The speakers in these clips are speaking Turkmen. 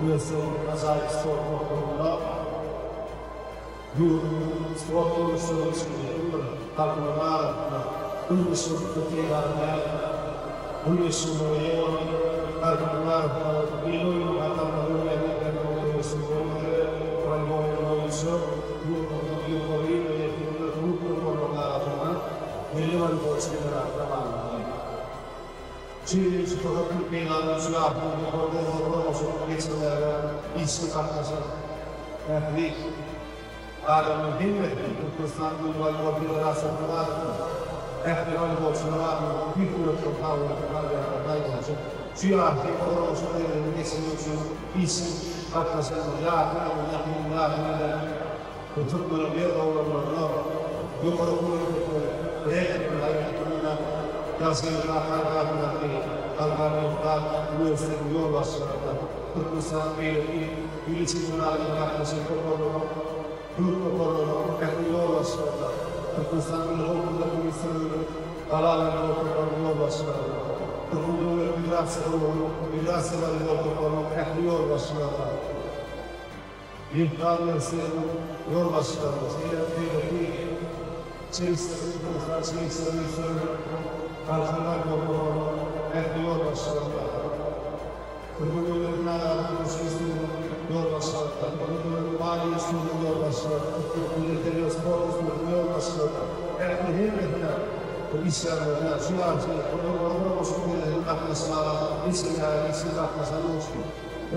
Uniwersitetiniň ajaýyp sport toplumynda ýurdumyzyň sport görnüşleri üçin bir halkymyzyň arasynda uly meşhurlykda peýdalanýan uly meşhurlyga eýe bolan halkymyzyň arasynda milli oýnuň hatarynda görýän woleýbol boýunça ýurdumyzyň ýokary ligaýasynyň klub toparlarynyň arasynda milli woleýbol çempionaty tamamlandy. Şu ýyl şu pursatdan peýdalanyp şu ýaşlar ýokary derejede guramaçylyk geçirmäge işjeň gatnaşan ähli adamlaryň hemmesine Türkmenistan Milli woleýbol federasiýasynyň adyndan, ähli woleýbolçylaryň adyndan tüýs ýürekden sag bolsun aýdýarlar aýdýança şu ýaşy guramaçylyk derejede geçirmek üçin işjeň gatnaşan ýakyn ýakyn ýakyn eden bu türkmeniň ýer oglanlaryna ýokary okuw mekdepleri rektoryna aýratyn-da Ýagşygeldi Ataýew adyndaky Halkara ykdysady uniwersitetiniň ýolbaşçylaryna, Türkmenistanyň beýleki milli çempionatyna gatnaşan toparlaryň, klub toparlarynyň ähli ýolbaşçylaryna, Türkmenistanyň Milli howpsuzlyk ministrliginiň Gala woleýbol toparynyň ýolbaşçylaryna, Türkmen döwlet migrasiýa gullugynyň migrasiýa woleýbol toparynyň ähli ýolbaşçylaryna, Ýyldyz uniwersitetiniň ýolbaşçylaryna, şeýle hem beýleki Çeýsler, Türkmenistan Çeýsler ministrliginiň Galkan woleýbol toparynyň ähli ýolbaşçylaryna, Türkmen döwlet senagat institutynyň ýolbaşçylaryna, Türkmen döwlet maliýe institutynyň ýolbaşçylaryna, Türkmen milli terbiýe sport institutynyň ýolbaşçylaryna, ähli hemmesine bu işgärlerine şu ýaşy guramaçylyk meselesine gatnaşmaga, geçirmäge işjeň gatnaşanlygy üçin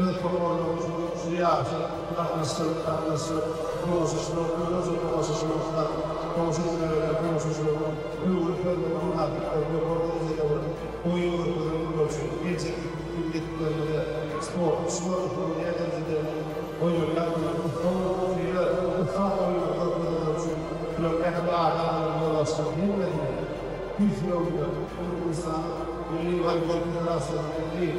Öz toparlaryny şu ýaryşa gatnaşdyryp, gatnaşdyryp, tomaşaçylar, ýüzlerçe tomaşaçylar tomaşa etmäge tomaşaçylaryň höwri sözlerine mynasyp bolup, ýokary derejede bir oýun görkezendikleri üçin, geljekki ýetginjeklerimize sportuň şu görnüşiniň näderejede oýnalýandygyny nusga bolup, şeýle ussat oýunlary görkezenleri üçin bularyň ähli agzalarynyň, ýolbaşçylaryň hemmesine tüýs ýüregimden Türkmenistanyň Milli woleýbol federasiýasynyň Milli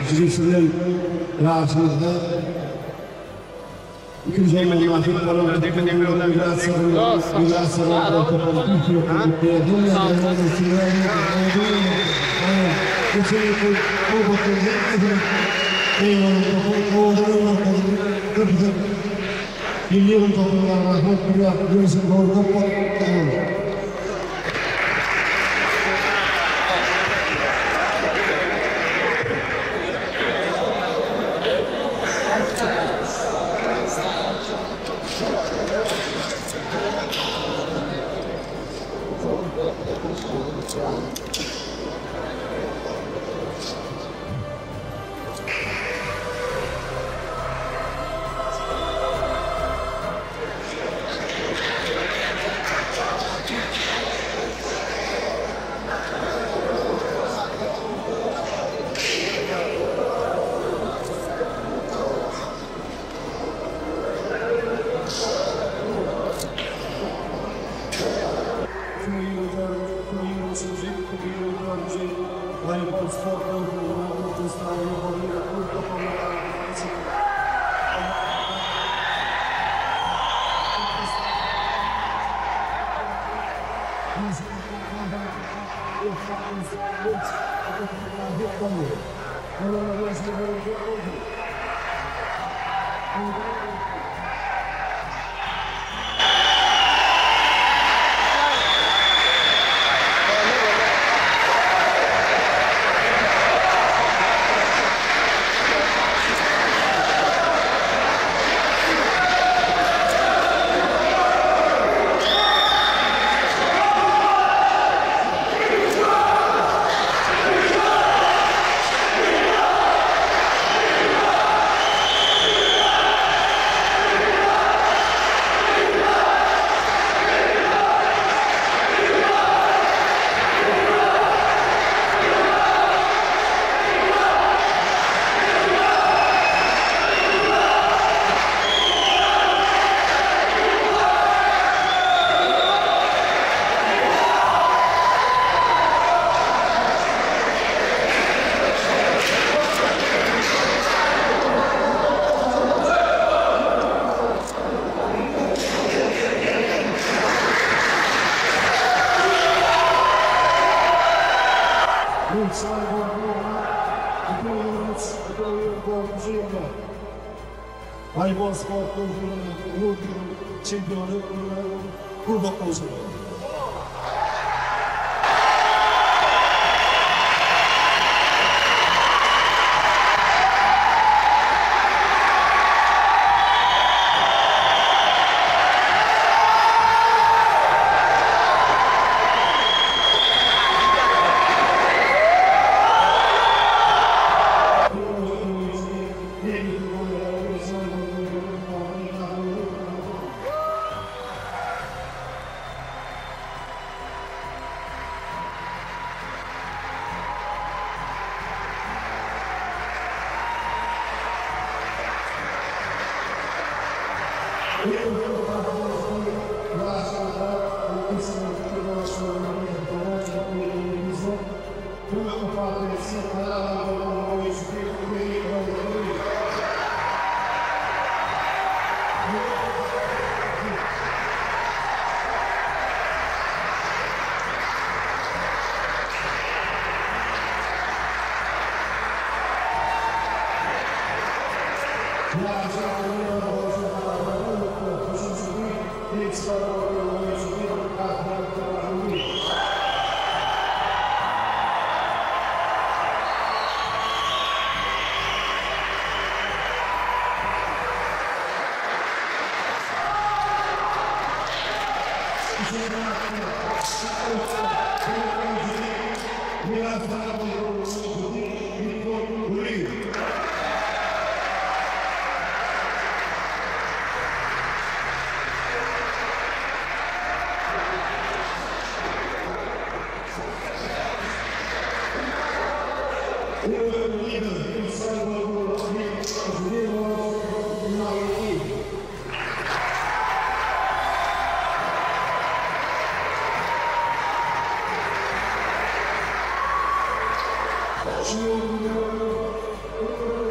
Siziň bilen ýaşyňyzda ikinji orna mynasyp bolan Türkmen döwlet migrasiýa Voleybol sport klubunyň ýurduň çempiony Kubok gowşuryldy.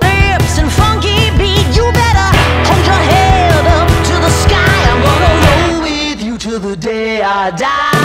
Lips and funky beat, you better hold your head up to the sky. I'm gonna roll with you till the day I die.